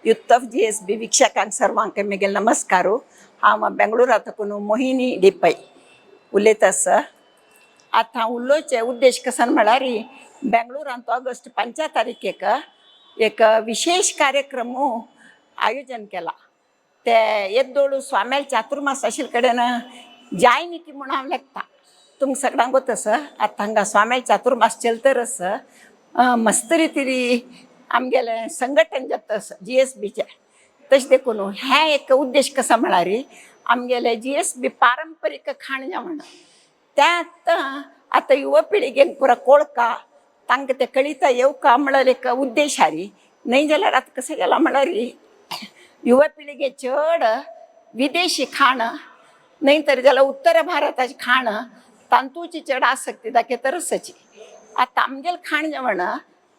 Youth of GSB ವೀಕ್ಷಕಾಂक सर्वांक मेगेल नमस्कार. हांव बेंगळुरा तकून मोहिनी डिपै उलयता आसा. आतां हांव उलोवचें उद्देश कसन म्हळ्यार, बेंगळुरांत ऑगस्ट 5 तारखेक एक विशेष कार्यक्रम आयोजन केला. ते येद्दोळू स्वाम्याल चातुर्मास आशिल्ले कडेन जायनिकी म्हूण हांव लेखता. तुमकां सगळ्यांक गोत आसा. आतां हांगा स्वाम्याल चातुर्मास चलतर आसा. मस्त रितीरी आमगेलें संघटन जाता आसा GSBचें. तशें देखून हें एक उद्देश कसा म्हळ्यार, आमगेलें GSB पारंपरीक खाण जेवण तें आतां आतां युवा पिळगेक पुरा कोळका, तांकां तें कळिता येवका म्हळ्यार एक उद्देश हारी. न्हय जाल्यार आतां कशें केलां म्हळ्यार, युवा पिळगे चड विदेशी खाण न्हय तर जाल्यार उत्तर भारताचें खाण तांतूची चड आसक्ती दाखयता रसाची. आतां आमगेलें खाण जेवण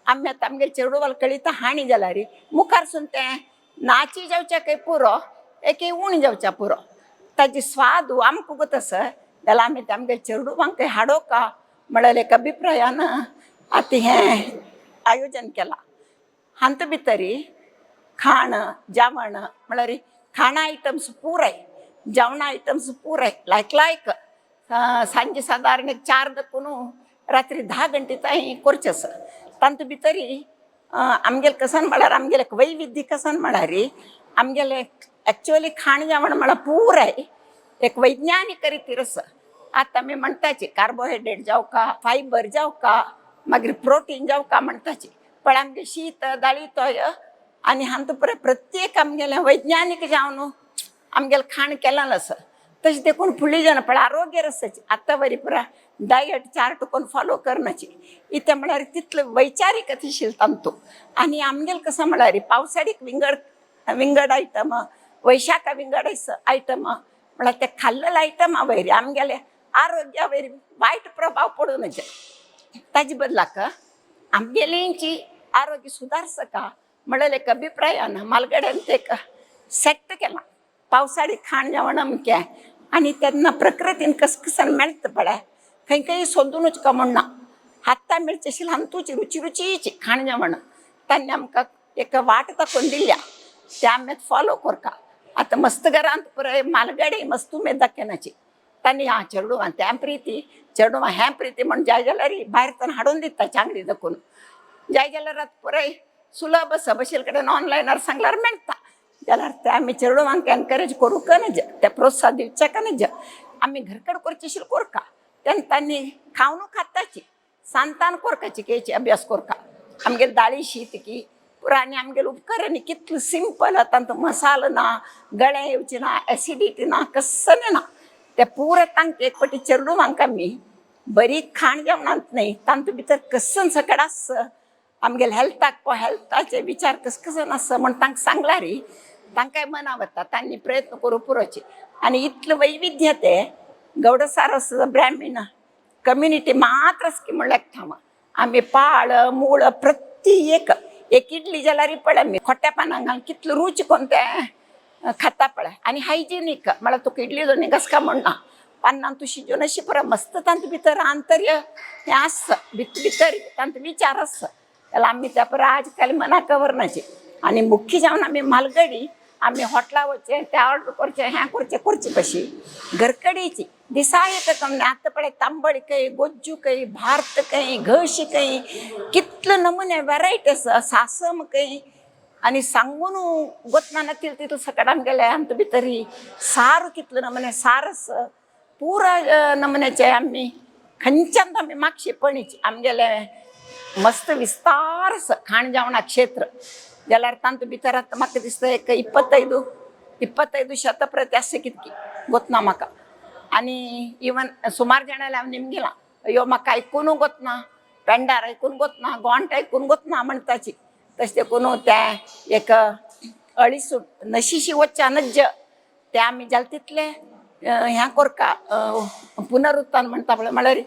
आमी आतां आमगेले चेडवाल कळिता हाणी जाल्यार मुखार सून तें नाची जावच्या काय पुरो, एक उण जावच्या पुरो, ताजी स्वाद आमकां गोत आसा जाल्यार आमी तें आमगेले चेडवांक हाडोवका म्हळ्यार एक अभिप्रायान आतां हें आयोजन केलां. हांत भितरी खाण जेवण म्हळ्यार खाणा आयटम्स पुराय, जेवणा आयटम्स पुराय लायक लायक. सांजे सादारण एक 4 दकून रात्री 10 घंटे ताई करचें आसा. तांतू भितरी आमगेलें कसन म्हळ्यार, आमगेलें एक वैविध्य कसन म्हळ्यार, आमगेलें एक्चुअली खाण जेवण म्हळ्यार पुराय एक वैज्ञानीक रितीर आसा. आतां आमी म्हणटाची कार्बोहायड्रेट जावका, फायबर जावका, मागीर प्रोटीन जावका म्हणटाची, पण आमगे शीत दाळी तोय आनी हांतू पुराय प्रत्येक आमगेलें वैज्ञानीक जावन आमगेलें खाण केलां आसा. तशें देखून फुडली जाण पण आरोग्य रसाची आतां वरी पुरा डायट चार्ट कोण फॉलो करनाची इतें म्हळ्यार तितलें वैचारीक अतिशील तांतू. आनी आमगेलें कसं म्हळ्यार, पावसाळीक विंगड विंगड आयटम, वैशाखा विंगड आयटम, म्हळ्यार ते खाल्लेले आयटमा वयर आमगेले आरोग्या वयर वायट प्रभाव पडूं नजे. ताजे बदलाक आमगेलींची आरोग्य सुदारसका म्हळ्यार एक अभिप्रायान मालगड्यान ते एक सेट केलां, पावसाळी खाण जेवण अमकें. आनी तेन्ना प्रकृतीन कसकसान मेळटा पळय, खंय खंय सोदूनच का म्हण ना, हाता मेळचे आशिल्लें हांतूची रुची रुचीची खाण जेवण तांणी आमकां एक वाट दाखोवन दिल्या, ते आमी फॉलो करका. आतां मस्त घरांत पुराय मालगाडी मस्त उमेद दाखयनाची तांणी. हा चेडवां त्या प्रिती, चेडवां हें प्रिती म्हण जाय जाल्यार भायर तांणी हाडून दिता. चांगली दाखोवन जाय जाल्यार आतां पुराय सुलभ आसा, बशिल्ले कडेन ऑनलायनार सांगल्यार मेळटा. जाल्यार ते आमी चेडवांक एनकरेज करूंक नज, ते प्रोत्साहन दिवचें नज. आमी घरकड करचे आशिल्लें कोरका, तेन्ना तांणी खावन खाताची सांतान कोरकाची केची अभ्यास कोरका. आमगेले दाळी शीत की पुरा आनी आमगेले उपकरण कितलें सिंपल, तांतू मसालो ना, गळ्या येवची ना, एसिडिटी ना, कस्सलें ना. ते पुरा तांकां एक पटी चेडवांक आमी बरी खाण जेवणांत न्हय, तांतू भितर कस्सन सकड आस, आमगेले हेल्थाक हेल्थाचे विचार कस कसन आसा म्हण तांकां सांगल्यार तांकांय मना वता, तांणी प्रयत्न करूं पुरोचे. आनी इतलें वैविध्य ते गौडसारस ब्राह्मीण कम्युनिटी मात्र की म्हणल्यार हांव आमी पाळ मूळ प्रत्येक एक इडली जाल्यार पळय आमी खोट्या पानां घालून कितलो रूच कोन्न तें खाता पळय. आनी हायजिनीक म्हळ्यार तुका इडली दोनी घसका म्हणना, पान्नां तूं शिजोवन अशी पुरा मस्त. तांतू भितर आंतर्य हें आसा, भितर भितर तांचो विचार आसा. जाल्यार आमी त्या पुरा आज काल मनाक कवरनाची. आनी मुख्य जावन आमी मालगडी आमी हॉटला वचचें, तें ऑर्डर करचें, हें करचें करचे पशी घरकडीची दिसा एक कमी. आतां पळय तांबडी खंय, गोज्जू खंय, भात खंय, घश खंय, कितले नमुने वेरायटी आसा, सासम खंय. आनी सांगून गोतना तितलो सकट आमगेले आमचे भितरी सार कितले नमुने सार आसा, पुरा नमुन्याचे. आमी खंयच्यान आमी मागशी पणीची आमगेले मस्त विस्तार आसा खाण जेवणा क्षेत्र. जाल्यार तांतू भितर आतां म्हाका दिसता एक 25 शतप्रती आसा कितकी गोतना म्हाका. आनी इवन सुमार जाणांले हांव निमगिलां, अय्यो म्हाका आयकून गोतना, पेंडार आयकून गोतना, गोंट आयकून गोतना म्हणटाची. तशें देखून तें एक अळीसू नशिशी वच्च्या नज्ज तें आमी जालें तितलें हें कोरका पुनरुत्थान म्हणटा पळय, म्हळ्यार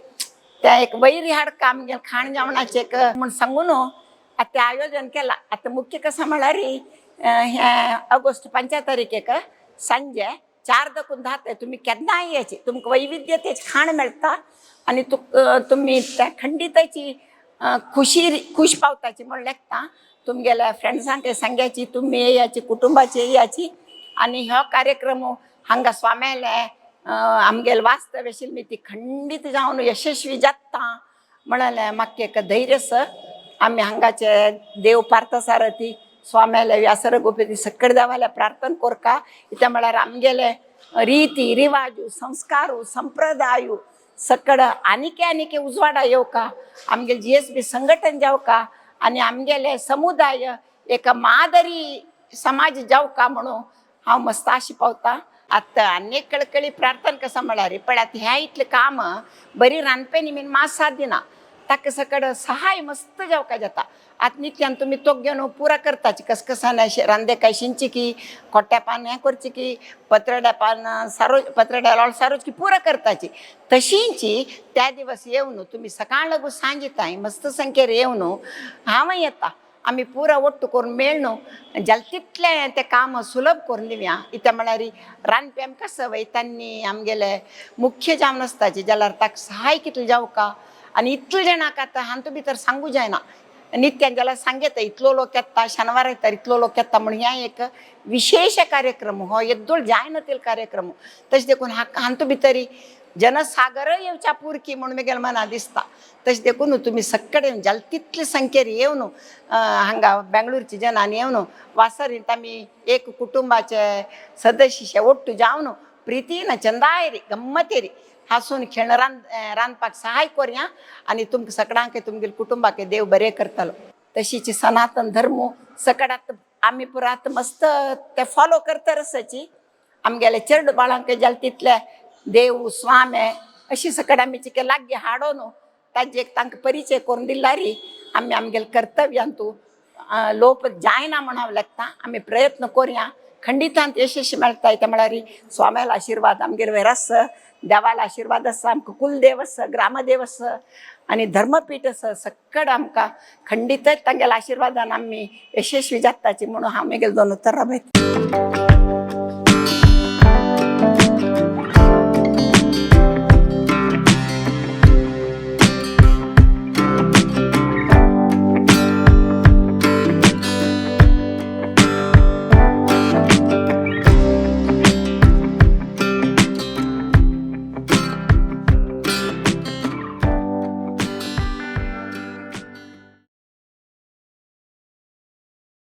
तें एक वैरी हाडका आमगेलें खाण जेवणाचें एक म्हूण सांगून आतां तें आयोजन केलां. आतां मुख्य कसं म्हळ्यार, हें ऑगस्ट 5 तारखेक सांजे 4 दकून 10 ते तुमी केन्नाय येचे, तुमकां वैविध्यतेचें खाण मेळटा. आनी तुमी त्या खंडिताची खुशी खुश पावताची म्हण लेखता. तुमगेल्या फ्रेंड्सांक सांग्याची तुमी येयाची, कुटुंबाची येयाची. आनी हो कार्यक्रम हांगा स्वाम्याले आमगेले वास्तव्य आशिल्ली ती खंडीत जावन यशस्वी जाता म्हणाले म्हाका एक धैर्य आसा. आमी हांगाचे देव पार्थसारथी स्वाम्याले व्यासरघुपती सक्कड देवाल्या प्रार्थना कोरका. इत्या म्हळ्यार आमगेले रीती रिवाजू संस्कारू संप्रदायू सकड आनिके आनिके उजवाडा येवका, आमगेले जीएसबी संघटन जावका आनी आमगेले समुदाय एक मादरी समाज जावका म्हणून हांव मस्त आशी पावता. आतां आनी कळकळी प्रार्थना कसा म्हळ्यार पण आतां ह्या इतलें काम बरी रांदप्यांनी बीन मात साथ दिना, ताका सकड सहाय मस्त जावका जाता. आतां नित्यान तुमी तोग घेवन पुरा करताची कसकसान अशें रांदे काय शिंची की खोट्या पान हें करची की पत्रड्या पान सारो पत्रड्या लोळ सारोच की पुरा करताची. तशींची त्या दिवस येवन तुमी सकाळ लागू सांज येताय मस्त संख्येर येवन हांव येता, आमी पुरा ಒಟ್ಟು करून मेळ्ळो जाल्यार तितलें तें काम सुलभ करून दिवया. इत्या म्हळ्यार रांदपी आमकां सवय तांणी आमगेले मुख्य जावन आसताचे जाल्यार ताका सहाय कितलें जावका आनी इतले जाणांक आतां हातूंत भितर सांगू जायना. नित्यान जाल्यार सांगता इतलो लोक येता शनिवार येता इतलो लोक येता म्हण हें एक विशेश कार्यक्रम हो येद्दोळ जायना ते कार्यक्रम. तशें देखून हातूंत भितर जनसागर येवच्या पुरकी म्हूण म्हगेल्या मना दिसता. तशें देखून तुमी सक्कडे जाल्यार तितले संख्येर येवन हांगा बेंगळूरचे जनांनी येवन वासरींत आमी एक कुटुंबाचे सदस्य ಒಟ್ಟು जावन प्रितीन चंदायरी गम्मतेरी हांसून खेळण रांदपाक सहाय कोरया आनी तुमकां सगळ्यांक तुमगेले कुटुंबाक देव बरें करतलो. तशीच सनातन धर्म सकडात आमी पुरात मस्त ते फॉलो करतरसाची आमगेले चेडू बाळांक जाल्यार तितले देव स्वामे अशी सकड आमी चिके लागीं हाडोन ताजे एक तांकां परिचय करून दिल्यारी आमी आमगेले कर्तव्यान तूं लोप जायना म्हण हांव लागता. आमी प्रयत्न करुया, खंडितांत यशस्वी मेळटा. ते म्हळ्यार स्वाम्याला आशिर्वाद आमगेर वयर आसा, देवाला आशिर्वाद आसा, आमकां कुलदेव आसा, ग्रामदेव आसा आनी धर्मपीठ आसा. सक्कड आमकां खंडीतच तांगेल्या आशिर्वादान आमी यशस्वी जाताची म्हणून हांव म्हगेले दोन उतरां बरयतां.